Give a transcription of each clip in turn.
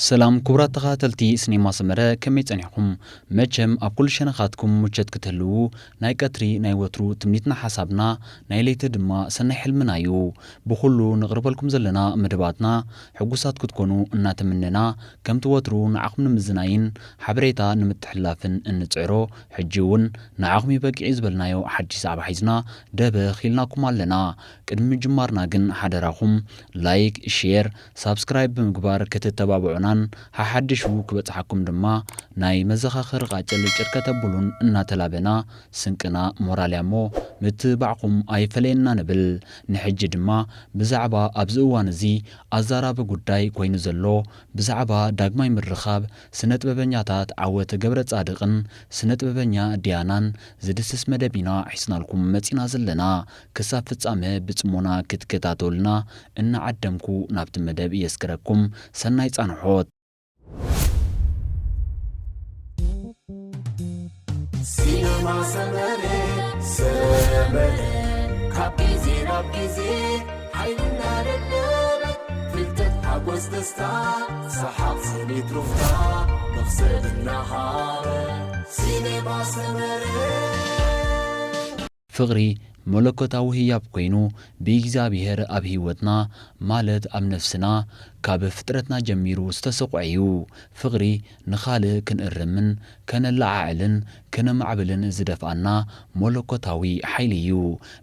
ሰላም ክቡራት ተኸታተልቲ ሲኔማ ሰመረ፣ ከመይ ጸኒሕኩም? መቸም ኣብ ኩሉ ሸነኻትኩም ምቸት ክትህልዉ ናይ ቀትሪ ናይ ወትሩ ትምኒትና ሓሳብና፣ ናይ ለይቲ ድማ ሰናይ ሕልምና እዩ። ብኹሉ ንቕርበልኩም ዘለና መደባትና ሕጉሳት ክትኮኑ እናተመነና፣ ከምቲ ወትሩ ንዓኹም ንምዝናይን ሓበሬታ ንምትሕልላፍን እንጽዕሮ፣ ሕጂ እውን ንዓኹም እዩ በቂዑ ዝበልናዮ ሓድሽ ዛዕባ ሒዝና ደበኽ ኢልናኩም ኣለና። ቅድሚ ምጅማርና ግን ሓደራኹም ላይክ፣ ሼር፣ ሳብስክራይብ ብምግባር ክትተባብዑናን ሓሓድሹ ክበጽሓኩም ድማ ናይ መዘኻኸሪ ቃጭል ጭር ከተብሉን እናተላበና፣ ስንቅና ሞራል እያ እሞ ምትብባዕኩም ኣይፈለየና ንብል። ንሕጂ ድማ ብዛዕባ ኣብዚ እዋን እዚ ኣዛራቢ ጉዳይ ኮይኑ ዘሎ፣ ብዛዕባ ዳግማይ ምርኻብ ስነ ጥበበኛታት ዓወት ገብረጻድቕን ስነ ጥበበኛ ዲያናን ዝድስስ መደብ ኢና ሒዝናልኩም መጺና ዘለና። ክሳብ ፍጻመ ብጽሞና ክትከታተሉና እናዓደምኩ ናብቲ መደብ የስክረኩም። ሰናይ ጻንሖት። ሲነማ ሰመረ፣ ሰመረ፣ ካብ ግዜ ናብ ግዜ ሓይልና ደለበ፣ ፍልጠት ሓጎስ ደስታ፣ ሰሓቕ ስኒት ሩፍታ፣ መኽሰብ እናሃበ። ሲነማ ሰመረ። ፍቕሪ መለኮታዊ ህያብ ኮይኑ፣ ብእግዚኣብሔር ኣብ ህይወትና፣ ማለት ኣብ ነፍስና፣ ካብ ፍጥረትና ጀሚሩ ዝተሰቑዐ እዩ። ፍቕሪ ንኻልእ ክንእርምን ከነለዓዕልን ከነማዕብልን ዝደፍኣና መለኮታዊ ሓይሊ እዩ።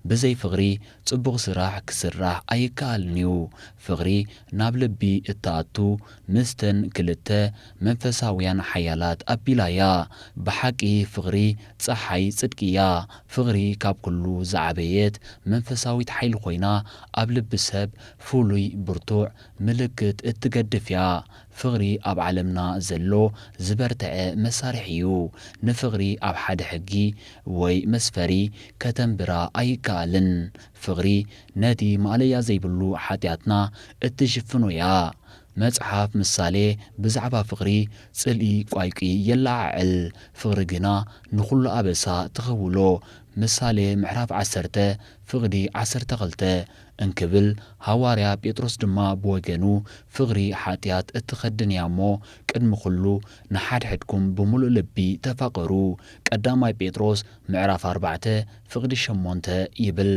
ብዘይ ፍቕሪ ጽቡቕ ስራሕ ክስራሕ ኣይከኣልን እዩ። ፍቕሪ ናብ ልቢ እትኣቱ፣ ምስተን ክልተ መንፈሳውያን ሓያላት ኣቢላ እያ። ብሓቂ ፍቕሪ ጸሓይ ጽድቂ እያ። ፍቕሪ ካብ ኩሉ ዝዓበየት መንፈሳዊት ሓይሊ ኮይና፣ ኣብ ልቢ ሰብ ፍሉይ ብርቱዕ ምልክት እትገድፍ እያ። ፍቕሪ ኣብ ዓለምና ዘሎ ዝበርትዐ መሳርሒ እዩ። ንፍቕሪ ኣብ ሓደ ሕጊ ወይ መስፈሪ ከተንብራ ኣይከኣልን። ፍቕሪ ነቲ ማእለያ ዘይብሉ ሓጢኣትና እትሽፍኖ እያ። መጽሓፍ ምሳሌ ብዛዕባ ፍቕሪ ጽልኢ ቋይቂ የለዓዕል፣ ፍቕሪ ግና ንኹሉ ኣበሳ ትኸውሎ። ምሳሌ ምዕራፍ ዓሰርተ ፍቕዲ ዓሰርተ ክልተ እንክብል፣ ሃዋርያ ጴጥሮስ ድማ ብወገኑ፣ ፍቕሪ ሓጢኣት እትኸድን እያ እሞ፣ ቅድሚ ኩሉ ንሓድሕድኩም ብምሉእ ልቢ ተፋቐሩ። ቀዳማይ ጴጥሮስ ምዕራፍ ኣርባዕተ ፍቕዲ ሸሞንተ ይብል።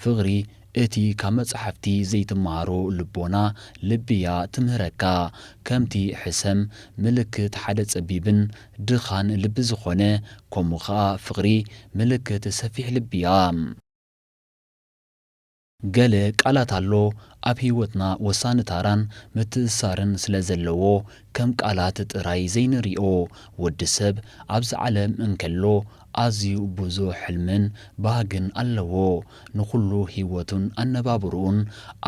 ፍቕሪ እቲ ካብ መጻሕፍቲ ዘይትመሃሮ ልቦና ልቢ እያ ትምህረካ። ከምቲ ሕሰም ምልክት ሓደ ጸቢብን ድኻን ልቢ ዝኾነ፣ ከምኡ ኸኣ ፍቕሪ ምልክት ሰፊሕ ልቢ እያ። ገለ ቃላት ኣሎ፣ ኣብ ህይወትና ወሳኒ ታራን ምትእስሳርን ስለ ዘለዎ፣ ከም ቃላት ጥራይ ዘይንሪኦ። ወዲ ሰብ ኣብዚ ዓለም እንከሎ፣ ኣዝዩ ብዙሕ ሕልምን ባህግን ኣለዎ። ንኹሉ ህይወቱን ኣነባብርኡን፣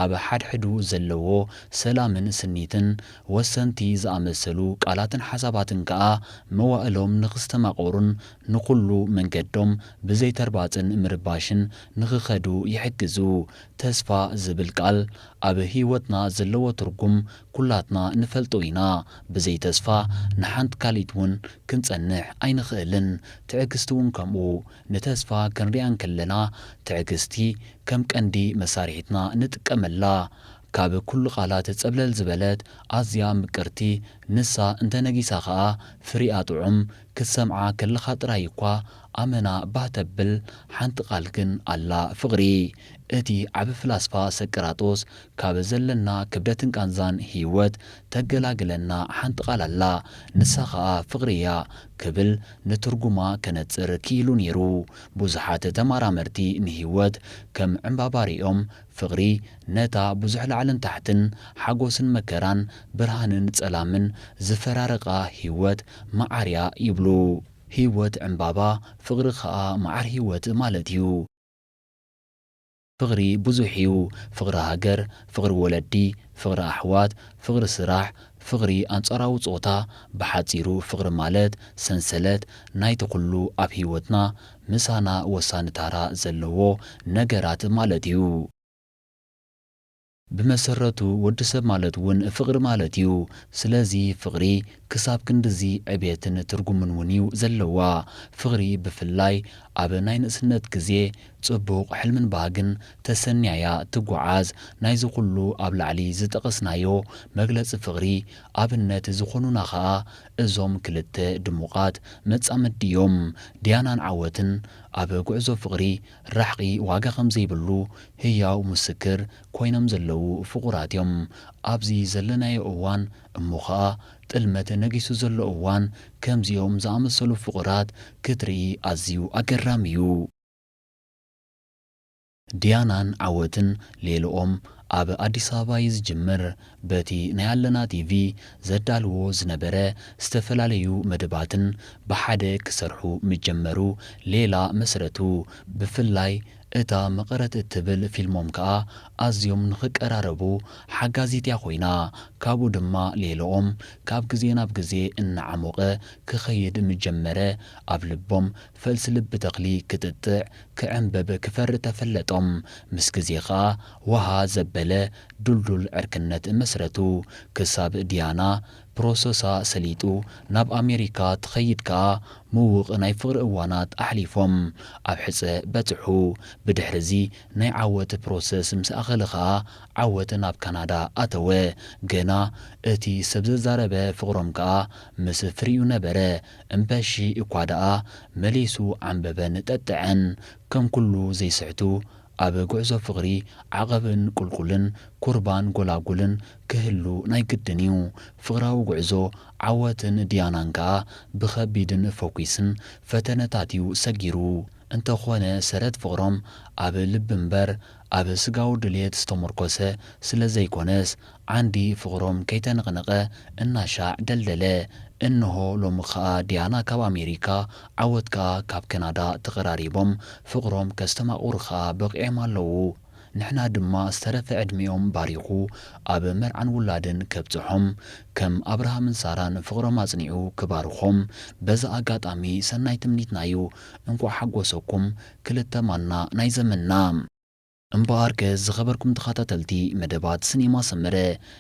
ኣብ ሓድሕዱ ዘለዎ ሰላምን ስኒትን፣ ወሰንቲ ዝኣመሰሉ ቃላትን ሓሳባትን ከኣ፣ መዋእሎም ንኽስተማቐሩን ንኹሉ መንገዶም ብዘይተርባጽን ምርባሽን ንኽኸዱ ይሕግዙ። ተስፋ ዝብል ቃል ኣብ ህይወትና ዘለዎ ትርጉም ኩላትና ንፈልጦ ኢና። ብዘይ ተስፋ ንሓንቲ ካልኢት እውን ክንጸንሕ ኣይንኽእልን። ትዕግስቲ እውን ከምኡ። ንተስፋ ክንሪኣ እንከለና፣ ትዕግስቲ ከም ቀንዲ መሳርሒትና ንጥቀመላ። ካብ ኩሉ ቃላት ጸብለል ዝበለት ኣዝያ ምቅርቲ፣ ንሳ እንተነጊሳ ኸኣ ፍሪኣ ጥዑም፣ ክትሰምዓ ከለኻ ጥራይ እኳ ኣመና ባህ ተብል ሓንቲ ቃል ግን ኣላ፣ ፍቕሪ። እቲ ዓቢ ፍላስፋ ሰቅራጦስ፣ ካብ ዘለና ክብደትን ቃንዛን ህይወት ተገላግለና ሓንቲ ቃል ኣላ፣ ንሳ ኸኣ ፍቕሪ እያ ክብል ንትርጉማ ከነጽር ክኢሉ ነይሩ። ብዙሓት ተመራመርቲ ንህይወት ከም ዕምባባ ሪኦም፣ ፍቕሪ ነታ ብዙሕ ላዕልን ታሕትን፣ ሓጎስን መከራን፣ ብርሃንን ጸላምን ዝፈራረቓ ህይወት መዓርያ ይብሉ። ህይወት ዕምባባ፣ ፍቕሪ ኸኣ መዓር ህይወት ማለት እዩ። ፍቕሪ ብዙሕ እዩ። ፍቕሪ ሃገር፣ ፍቕሪ ወለዲ፣ ፍቕሪ ኣሕዋት፣ ፍቕሪ ስራሕ፣ ፍቕሪ ኣንጻራዊ ጾታ፣ ብሓጺሩ ፍቕሪ ማለት ሰንሰለት ናይቲ ኩሉ ኣብ ህይወትና ምሳና ወሳኒ ታራ ዘለዎ ነገራት ማለት እዩ። ብመሰረቱ ወዲ ሰብ ማለት እውን ፍቕሪ ማለት እዩ። ስለዚ ፍቕሪ ክሳብ ክንድዚ ዕቤትን ትርጉምን እውን እዩ ዘለዋ። ፍቕሪ ብፍላይ ኣብ ናይ ንእስነት ግዜ ጽቡቕ ሕልምን ባህግን ተሰንያያ ትጓዓዝ። ናይዚ ኩሉ ኣብ ላዕሊ ዝጠቐስናዮ መግለጺ ፍቕሪ ኣብነት ዝኾኑና ኸኣ እዞም ክልተ ድሙቓት መጻምዲ እዮም። ዲያናን ዓወትን ኣብ ጉዕዞ ፍቕሪ ራሕቒ ዋጋ ከም ዘይብሉ ህያው ምስክር ኮይኖም ዘለዉ ፍቑራት እዮም። ኣብዚ ዘለናዮ እዋን እሞ ኸኣ ጥልመት ነጊሱ ዘሎ እዋን ከምዚኦም ዝኣመሰሉ ፍቑራት ክትርኢ ኣዝዩ ኣገራሚ እዩ። ዲያናን ዓወትን ሌልኦም ኣብ ኣዲስ ኣበባ እዩ ዝጅምር። በቲ ናይ ኣለና ቲቪ ዘዳልዎ ዝነበረ ዝተፈላለዩ መደባትን ብሓደ ክሰርሑ ምጀመሩ ሌላ መስረቱ። ብፍላይ እታ መቐረት እትብል ፊልሞም ከኣ ኣዝዮም ንኽቀራረቡ ሓጋዚት እያ ኮይና። ካብኡ ድማ ሌልኦም ካብ ግዜ ናብ ግዜ እናዓሞቐ ክኸይድ ምጀመረ። ኣብ ልቦም ፈልሲ ልቢ ተኽሊ ክጥጥዕ፣ ክዕንብብ፣ ክፈሪ ተፈለጦም። ምስ ግዜ ኸኣ ወሃ ዘበለ ድልዱል ዕርክነት መስረቱ። ክሳብ ዲያና ፕሮሰሳ ሰሊጡ ናብ ኣሜሪካ ትኸይድ ከኣ ምዉቕ ናይ ፍቕሪ እዋናት ኣሕሊፎም ኣብ ሕጸ በጽሑ። ብድሕርዚ ናይ ዓወት ፕሮሰስ ምስ ኣኸለ ከኣ ዓወት ናብ ካናዳ ኣተወ። ገና እቲ ሰብ ዘዛረበ ፍቕሮም ከኣ ምስ ፍሪኡ ነበረ። እምበሺ እኳ ደኣ መሊሱ ዓንበበን ጠጥዐን። ከም ኩሉ ዘይስሕቱ ኣብ ጉዕዞ ፍቕሪ ዓቐብን ቁልቁልን ኩርባን ጎላጉልን ክህሉ ናይ ግድን እዩ። ፍቕራዊ ጉዕዞ ዓወትን ዲያናን ከኣ ብኸቢድን ፈኲስን ፈተነታት እዩ ሰጊሩ። እንተኾነ ሰረት ፍቕሮም ኣብ ልቢ እምበር ኣብ ስጋዊ ድልየት ዝተመርኮሰ ስለ ዘይኮነስ ዓንዲ ፍቕሮም ከይተነቕነቐ እናሻዕ ደልደለ። እንሆ ሎሚ ኸኣ ዲያና ካብ ኣሜሪካ ዓወት ከኣ ካብ ካናዳ ተቐራሪቦም ፍቕሮም ከስተማቕሩ ኸኣ በቒዖም ኣለዉ። ንሕና ድማ ዝተረፈ ዕድሚኦም ባሪኹ ኣብ መርዓን ውላድን ከብጽሖም ከም ኣብርሃምን ሳራን ፍቕሮም ኣጽኒዑ ክባርኾም በዚ ኣጋጣሚ ሰናይ ትምኒትና እዩ። እንቋዕ ሓጎሰኩም ክልተ ማና ናይ ዘመንና። እምበኣርከ ዝኸበርኩም ተኸታተልቲ መደባት ስኔማ ሰመረ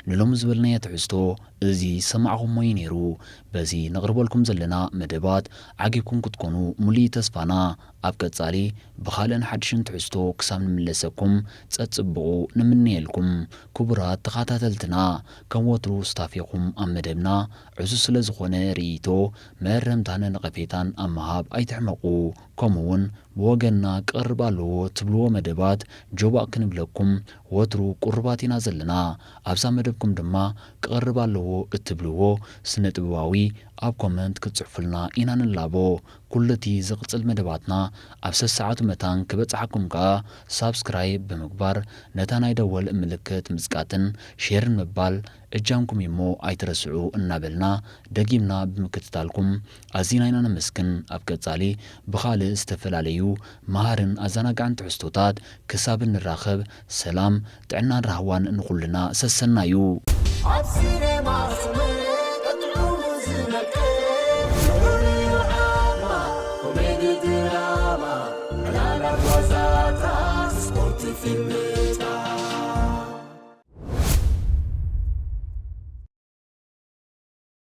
ንሎሚ ዝበልናዮ ትሕዝቶ እዚ ሰማዕኹሞ እዩ ነይሩ። በዚ ነቕርበልኩም ዘለና መደባት ዓጊብኩም ክትኮኑ ሙሉእ ተስፋና። ኣብ ቀጻሊ ብኻልእን ሓድሽን ትሕዝቶ ክሳብ ንምለሰኩም ጸጽብቑ ንምነየልኩም። ክቡራት ተኸታተልትና ከም ወትሩ ስታፌኹም ኣብ መደብና ዕዙዝ ስለ ዝኾነ ርእይቶ መእረምታን ነቐፌታን ኣብ ምሃብ ኣይትሕመቑ። ከምኡውን ብወገንና ክቐርብ ኣለዎ ትብልዎ መደባት ጆባእ ክንብለኩም ወትሩ ቁሩባት ኢና ዘለና። ኣብዛ መደብኩም ድማ ክቐርብ ኣለዎ እትብልዎ ስነ ጥበባዊ ኣብ ኮመንት ክትጽሕፉልና ኢና ንላቦ። ኩሉ እቲ ዝቕጽል መደባትና ኣብ ሰሰዓቱ መታን ክበጽሓኩም ከኣ ሳብስክራይብ ብምግባር ነታ ናይ ደወል ምልክት ምጽቃጥን ሼርን ምባል እጃምኩም እዩሞ ኣይትረስዑ እናበልና ደጊምና ብምክትታልኩም ኣዚና ኢና ነመስግን። ኣብ ቀጻሊ ብኻልእ ዝተፈላለዩ መሃርን ኣዘናጋዕን ትሕዝቶታት ክሳብ እንራኸብ ሰላም፣ ጥዕናን ራህዋን ንኹልና ሰሰናዩ። ኣብ ሲኔማ ስምር ቀጥዑ ዝነቅል፣ ዝሑል ዓማ፣ ኮሜዲ ድራማ፣ ዕላላት ዋዛታት፣ ስፖርት ፊልም፣